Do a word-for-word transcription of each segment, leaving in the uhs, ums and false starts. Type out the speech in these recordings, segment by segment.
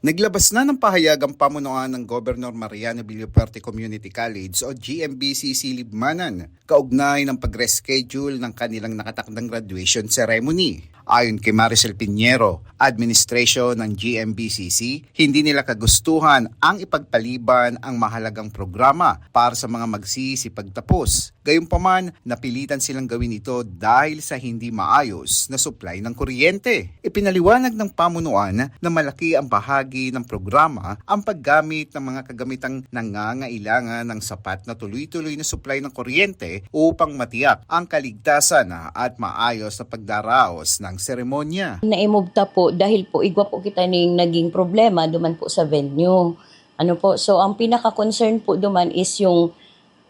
Naglabas na ng pahayag ang pamunuan ng Governor Mariano Villafuerte Community College o G M B C C Libmanan kaugnay ng pag-reschedule ng kanilang nakatakdang graduation ceremony. Ayon kay Maricel Piñero, administration ng G M B C C, hindi nila kagustuhan ang ipagpaliban ang mahalagang programa para sa mga magsisipagtapos. Gayunpaman, napilitan silang gawin ito dahil sa hindi maayos na supply ng kuryente. Ipinaliwanag ng pamunuan na malaki ang bahagi ng programa ang paggamit ng mga kagamitang nangangailangan ng sapat na tuloy-tuloy na supply ng kuryente upang matiyak ang kaligtasan at maayos na pagdaraos ng seremonya. Na-imove ta po dahil po igwa po kita ning naging problema duman po sa venue. Ano po, so ang pinaka-concern po duman is yung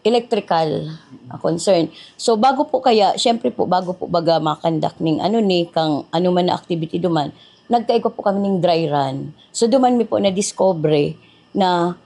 electrical ah, concern. So bago po kaya, syempre po bago po baga makandak ning ano ni kang ano man na activity duman, nagkaigwa po kami ning dry run. So duman mi po na-discover na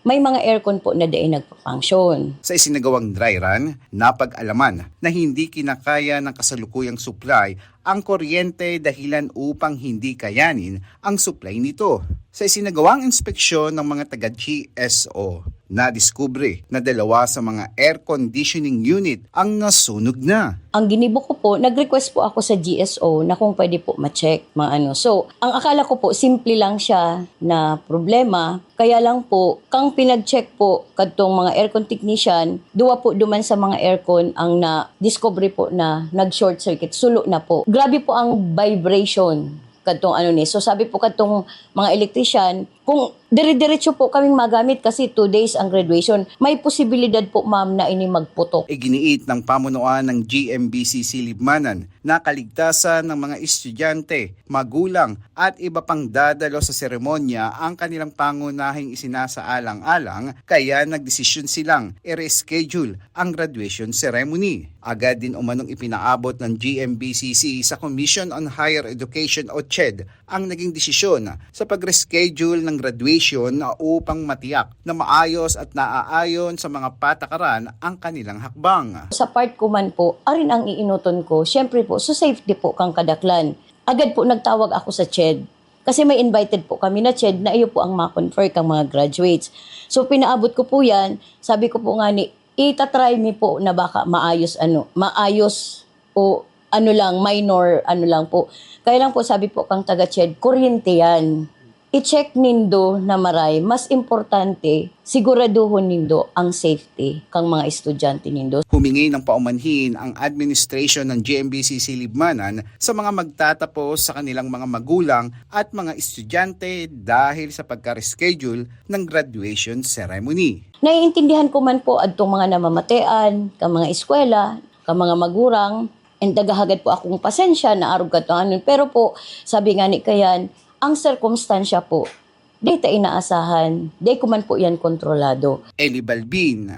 may mga aircon po na dai nagpa-function. Sa isinagawang dry run, napag-alaman na hindi kinakaya ng kasalukuyang supply ang kuryente dahilan upang hindi kayanin ang supply nito. Sa isinagawang inspeksyon ng mga taga-G S O, nadiskubre na dalawa sa mga air conditioning unit ang nasunog na. Ang ginibo ko po, nag-request po ako sa G S O na kung pwede po ma-check, mga ano. So, ang akala ko po, simple lang siya na problema. Kaya lang po, kang pinag-check po kadtong mga aircon technician, duwa po duman sa mga aircon ang na-discover po na nag-short circuit, sulo na po. Grabe po ang vibration kadtong ano ni. So sabi po kadtong mga electrician, kung dire-diretso po kaming magamit kasi two days ang graduation, may posibilidad po, ma'am, na ini magputok. Iginiit ng pamunuan ng G M B C C Libmanan na kaligtasan ng mga estudyante, magulang at iba pang dadalo sa seremonya ang kanilang pangunahing isinasaalang-alang, kaya nagdesisyon silang i-reschedule ang graduation ceremony. Agad din umanong ipinaabot ng G M B C C sa Commission on Higher Education o CHED ang naging desisyon sa pag-reschedule ng graduation upang matiyak na maayos at naaayon sa mga patakaran ang kanilang hakbang. Sa part ko man po, arin ang iinoton ko, syempre po, sa safety po kang kadaklan. Agad po nagtawag ako sa CHED. Kasi may invited po kami na CHED na iyo po ang ma-confer kang mga graduates. So pinaabot ko po yan, sabi ko po nga ni, itatry mi po na baka maayos ano, maayos o ano lang, minor ano lang po. Kaya lang po sabi po kang taga CHED, kuryente yan. I-check nindo na maray, mas importante, siguraduhon nindo ang safety kang mga estudyante nindo. Humingi ng paumanhin ang administration ng G M B C C Libmanan sa mga magtatapos sa kanilang mga magulang at mga estudyante dahil sa pagka-reschedule ng graduation ceremony. Naiintindihan ko man po adtong mga namamatean, ka mga eskwela, ka mga magurang, and naghahagad po akong pasensya na arog katoanon. Pero po, sabi nga ni Kayan, ang sirkumstansya po, di ta inaasahan, di ko man po yan kontrolado. Eli Balbin,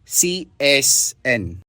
C S N.